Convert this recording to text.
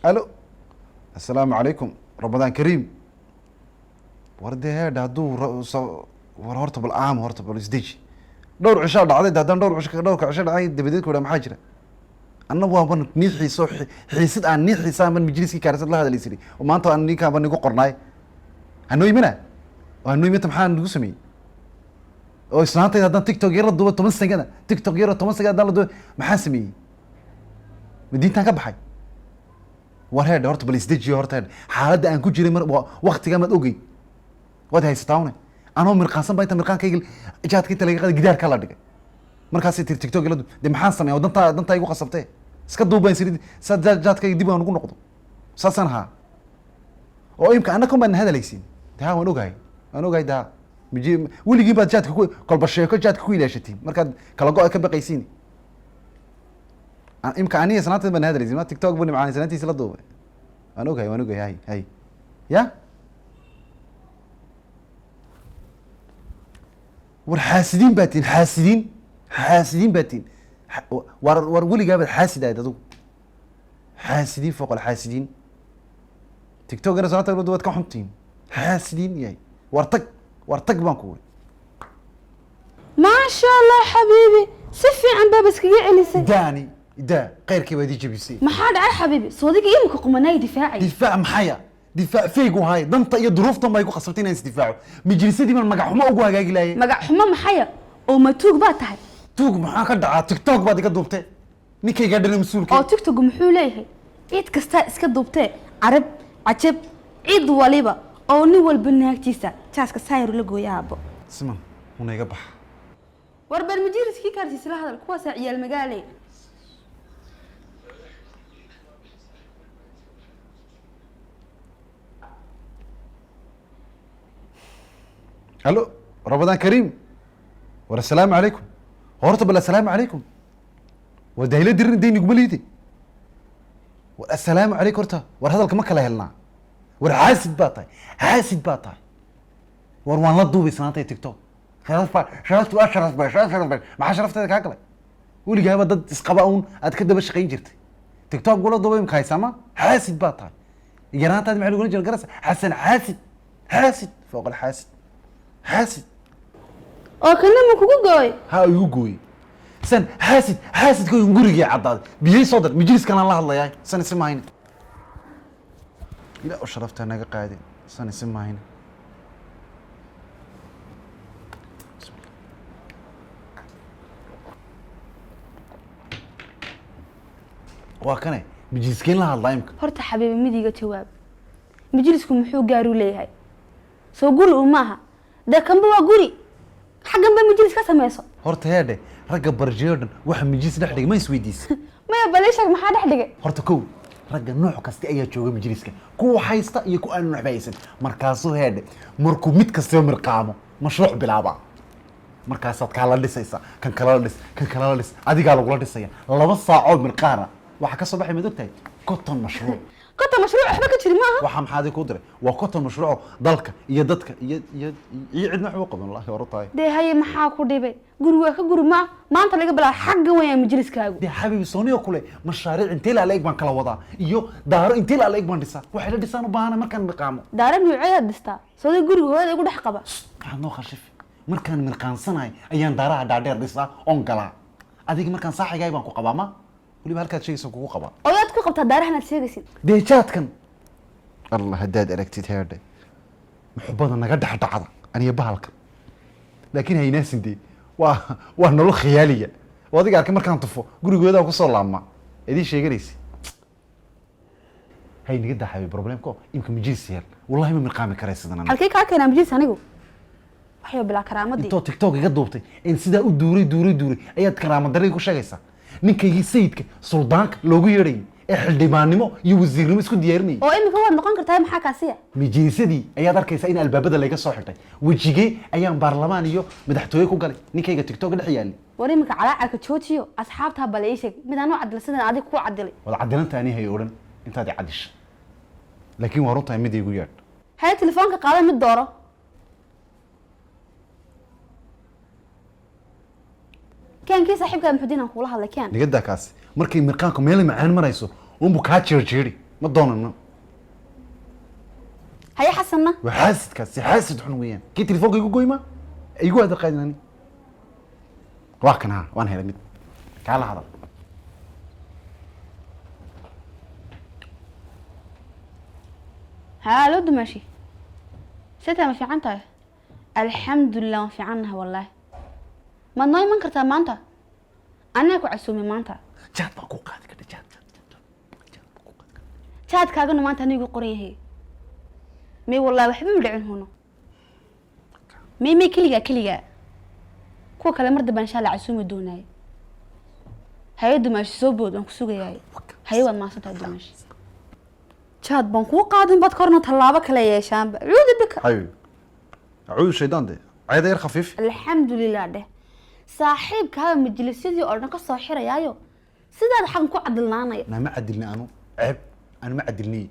Alo, assalaamu calaykum, Ramadaan kariim. War dee heedha, hadduu war horta bal aam, horta bal isdeji. Dhowr cishaa dhacday de, haddaan dhowr cisho, dhowrka cisho dhacay dabadeed ku idhaa maxaa jira? Anna waaban nii xiiso, xiisid aan nii xiisaan ban majliskii kaarisad la hadlaysiri oo maanta aan ninkaan ban nigu qornaay. Hanoo imina oo hanoo iminta, maxaa nagu sameeyey? Oo islaantayda haddaan TikTok yar la duubo 10 second, TikTok yar oo 10 second haddaan la duubo, maxaa sameeyey? Ma diintaan ka baxay? War heedhe, horta bal isdejiyo. Horta heedhe, xaaladda aan ku jiray mar waktigaa maad ogey, waad haysataa une. Anoo mirqaansan baa inta mirqaankayga jaadka inta laga qaaday gidaarkaa la dhigay. Markaasay tiri TikTok la duub. Dee maxaan sameeya? Oo dantaa igu qasabtee, iska duubayn siri saa jaadkayga dib aan ugu noqdo, saasaan ahaa. Oo imka anna kun baadna hadaleysiin de. Ha, waan ogahay, waan ogahay. De ha, weligiin baad jaadka ku kolba sheeko jaadka ku ilaashatiin markaad kala go-a ka baqaysiin. Imka aniga isnaanteed baan hadaleysin ma TikTok bu nimcaan isnaantiisa la duubay. Waan ogahay, waan ogahay. Hay hay ya, war xaasidiin baa tihin, xaasidiin, xaasidiin baa tihin. War weligaabaad xaasid ahayd adigu, xaasidiin fooq alxaasidiin. TikTokana isnaanta waad ka xuntihiin, xaasidiin yahay. War tag, war tag baan ku uri. Maasha Allah xabiibi, si fiican baaba iskaga celisay. Daani daa, khayrkii baad ii jebisay. Maxaa dhacay xabiibi? Soodiga imika qumanaay difaacay. Difaac maxaya? Difaac feygu haay, danta iyo duruuftan baa igu qasabtay inaan isdifaaco. Majlisadii baan magac xumo ugu hagaagi laayay. Magac xumo maxaya? Oo ma tuug baa tahay? Tuug maxaa ka dhacaa? TikTok baad iga duubtay, ninkaygaa dhana mas-uulka. Oo TikTok muxuu leeyahay? Cid kastaa iska duubtee, carab, cajab, cid waliba oo nin walba naagtiisa jaaska saayiru la gooya aabbo. Siman una iga baxa. War bal majliskii kaartiisa la hadal, kuwaasaa ciyaal magaale. Alo, Ramadaan kariim. War assalaamu calaykum. Horta bal assalaamu calaykum. War dahila dirin day niguma liide. War assalaamu calaykum horta. War hadalka ma kala helnaa? War xaasid baa tahay, xaasid baa tahay. War waan la duubay isnaantay TikTok. Sharaf baa, sharaftu waa sharaf baa, sharaf, sharaf baa. Maxaa sharafteeda kaa galay? Weligaaba dad isqaba uun aad ka daba shaqayn jirtay. TikTok gula duubay imka haysaama. Xaasid baa tahay. Yaraantaadi maxaa lagula jira garasa? Xasan xaasid, xaasid fooq alxaasid, xaasid. Oo kana ma kugu gooy? Ha, igu gooyey san xaasid, xaasidka gurigii caddaaday. Biyey soo dar, majliskanaan la hadlayaa. San isi mahayne, ilaa u sharaftaa naga qaadin. San isi mahayne. Waa kane, majliskeen la hadlaa imka. Horta xabiibi, midiga jawaab, majlisku muxuu gaaruu leeyahay? Soo guri uu maaha? Dee kanba waa guri, xaggan ba majlis ka sameyso. Horta heedhe, ragga barjiyo dhan waxa majlis dhex dhigay ma isweydiisa? Maya, bal ii sheeg, maxaa dhex dhigay? Horta kow, ragga nooc kasta ayaa jooga majliska, kuwa haysta iyo ku aan waxba haysan. Markaasuu heedhe, markuu mid kastaba mirqaamo, mashruuc bilaabaa. Markaasaad kaa la dhisaysa, kan kala la dhis, kan kala la dhis, adigaa lagula dhisaya. 2 saacoo mirqaana waxaa ka soo baxay, maad ogtahay, 50 mashruuc. 50 mashruuc waxba ka jiri maaha. Waxaa maxaa adiga kuu diray? Waa 50 mashruuc dalka iyo dadka iyo cidna waxba u qaban. Wallahi hore tahay. Dee haye, maxaa ku dhibay? Guri waa ka guri maa. Maanta laga bilaabo xaggan weeyaan majliskaagu. Dee xabiibi, sooniyo kule mashaariic intee la eg baan kala wadaa iyo daaro intee la eg baan dhisaa. Waxay la dhisaan u baahana markaan mirqaamo. Daara nuuceedaad dhistaa? Sooday guriga hooyada igu dhex qaba. Maxaad noo khashifi? Markaan mirqaansanahay ayaan daaraha dhaadheer dhisaa oon galaa. Adiga markaan saaxigahay baan ku qabaa, ma weliba halkaad sheegaysa kugu qabaa. Oo yaad ku qabtaa daarahan aad sheegaysid? Dee jaadkan allah, haddaad aragtid heerdhe, muxubada naga dhex dhacda aniga bahalkan, laakiin haynaasin. Dee waa nolol khiyaaliya oo adiga arkay. Markaan tufo gurigoodaa kusoo laabma idiin sheeganaysa. Hay naga daxaabay problemko imka majlis yar. Wallahi ma mirqaami karay sidan aniga. Halkee kaa keenaa majlis anigu? Waxyo bilaa karaamadii. Intoo TikTok iga duubtay in sidaa u duuray duuray duuray ayaad karaama darradii ku sheegaysaa. Ninkaygii sayidka suldaanka loogu yeedhayay ee xildhibaannimo iyo wasiirnimo isku diyaarinayay. Oo imika waad noqon kartaa, maxaa kaasiya? Majlisadii ayaad arkaysaa in albaabada layga soo xirtay. Wejigee ayaan baarlamaan iyo madaxtooye ku galay ninkayga TikTok dhex yaalay? War imika calaacalka joojiyo, asxaabtaa bal ii sheeg mid anuu cadila sidan adig ku cadilay. Waad cadilanta, ani hay odhan intaad i cadisha, laakiin waa runtahay. Mid igu yeedh. Haye, telefoonka qaada, mid dooro. Keenkii saaxiibkaa Muxudiin aan kuula hadlay, keen. Nigadaa kaasi markay mirqaanku meel macaan marayso unbu kaa jeerjeeri. Ma doonano. Haye, Xasanna? Waa xaasidkaasi, xaasid xun weeyaan. Kii telefoonka igu goyma, igu hada qaadin ani. Waa kan, ha, waan helay mid kaa la hadal. Haa, loo dumaashi. Sitaa, ma fiican tahay? Alxamdulilah, waan fiicannahay wallaahi. Maad noo iman kartaa maanta? Anaa ku casuumay maanta. Jaad baan kuu qaadi karta, jaad, jaad, jaad, jaad baan kuu qaadi karta. Jaadkaagana maanta anigu qoran yahay. May, wallahi waxba ma dhicin huno. May, may, keligaa, keligaa. Kuwa kale mar dambe insha Allah casuumi doonaay. Haye dumaashi, soo bood, waan ku sugayaay. Haye, waad mahadsantahay dumaashi. Jaad baan kuu qaadin baad korna tallaabo kale yeeshaanba, cuudu bika. Hayo, acuudu shaydaan de, cayda yar khafiif. Alxamdulilah dheh. Saaxiibkaaba majlisyadii oo dhan ka soo xirayaayo, sidaad xaqan ku cadilnaanaya. Naa, ma cadilni anu, ceeb, anu ma cadilniy.